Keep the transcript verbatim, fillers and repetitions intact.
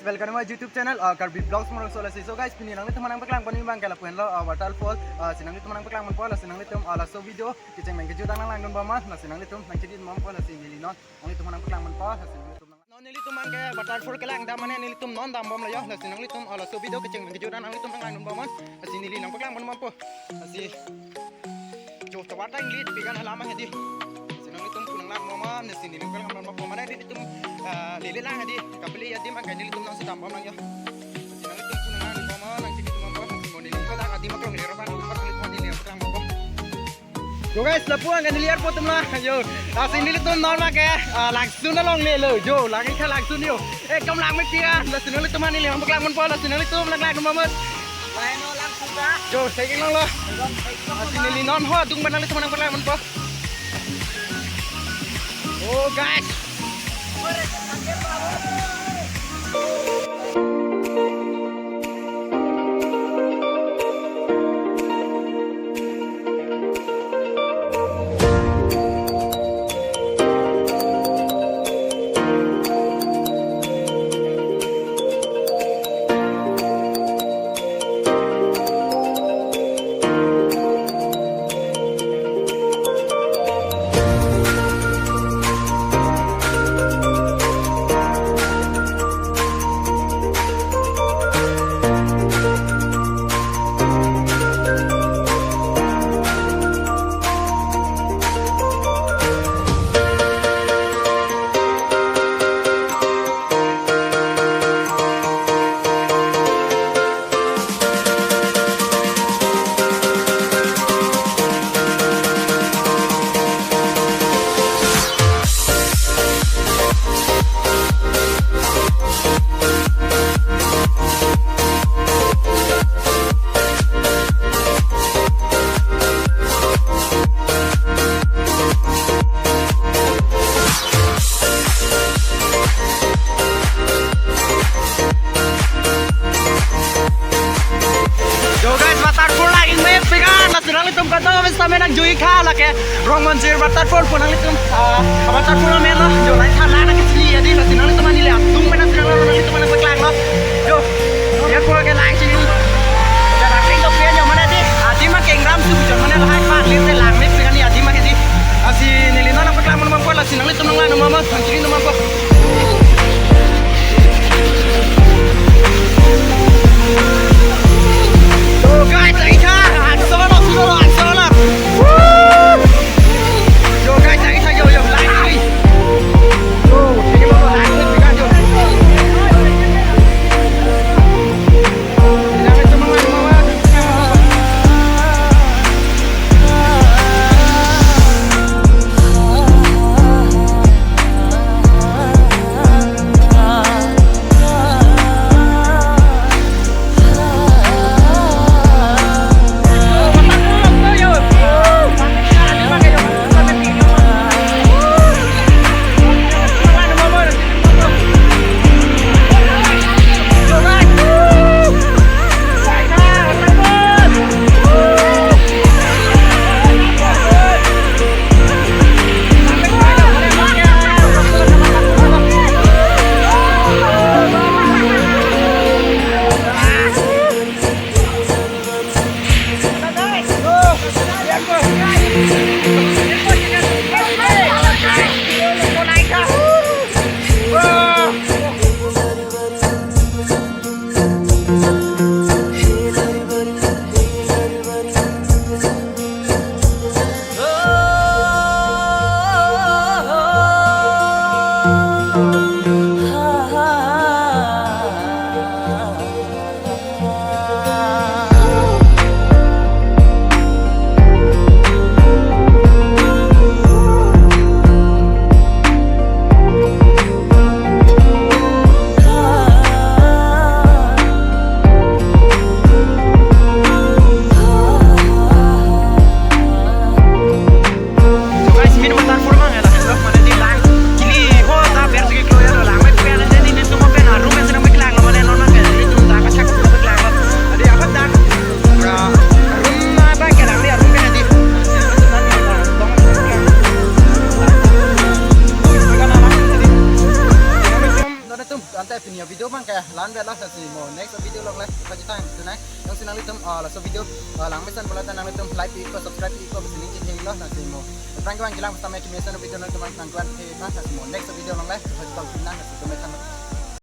Welcome to my YouTube channel, uh, Karbi Vlogs Morong Solasi. So guys, pini nanglitum aphan nangpaklang ponji abang ke lapu henlo, uh, waterfall, uh, si nanglitum aphan nangpaklang ponpo, lasi nanglitum, uh, laso video kecheng pen kejut an nanglangdun bom ma, lasi nanglitum nangchedit bompo, lasi neli non nanglitum aphan nangpaklang ponpo, lasi nanglitum nang-, non nelitum abang ke waterfall kelang dam mane nelitum non dam bomlo yo, lasi nanglitum, uh, laso video kecheng pen kejut an nanglitum nanglangdun bom ma, lasi neli nangpaklang pon bompo, lasi Jo, tovar ta inglit pigan halam hedi. Si nanglitum pu nanglang bom ma, si neli nanglang bom ma, mana nelitum, ah, lele lang hedi. Kapili adim abang ke nelitum nangsi dam bom lang yo. Si nanglitum pu nanglang bom ma, nangsi nelitum bom ma, si mo neli ko lang adim abang neli rokan, abang neli ko neli rokan bom. Yo guys, lapu abang ke neli airport atum la. Yo, lasi nelitum non abang ke, ah, langsun along lelo. Yo, lang ikha langsun yo. Eh, kam lang me pigan. Lasi nanglitum neli nangpaklang ponpo, lasi nanglitum nanglang bom ma. Laino langsun ta. Jo, seking long lo. Lasi neli non ho adung pen nanglitum nangpaklang ponpo. Oh, guys. Jo guys, waterfall lagi me pigan, lasi nanglitum kado bisa menang jui kha lake. Rong Monjir waterfall pu nanglitum, ah, waterfall amen lo. Jo, lain than lang nangkesini ya di, lasi nanglitum neli atum pen nangsi nanglang, nanglitum nangpaklang lo. Jo, ya pu ke lang sini. Jo, nangpaklang to pian jo mana di. Adim abang ke ingram su jo mana lahai pa, lin te lang me pigan ni adim abang ke di. Lasi neli non nangpaklang ponpo, lasi nanglitum nanglang ponpo, nangchini ponpo. So guys, lagi tha, ang solo, solo, ang solo. Woo! Yo guys, lagi tha, yo, yo, lagi. Yo, sige mo, lagi, sige, yo. Lan bela lasi mo next video along le pachethang tunai. Jongsi nanglitum ah, laso video ah, langmesen pulote nanglitum like pi ko, subscribe pi ko, besi ning chitheng lo lasi mo. Aphrang kevang kelang basta me kemesen video nanglitum nangklan the lasi mo next video along le pachethang tunai lasi tum than.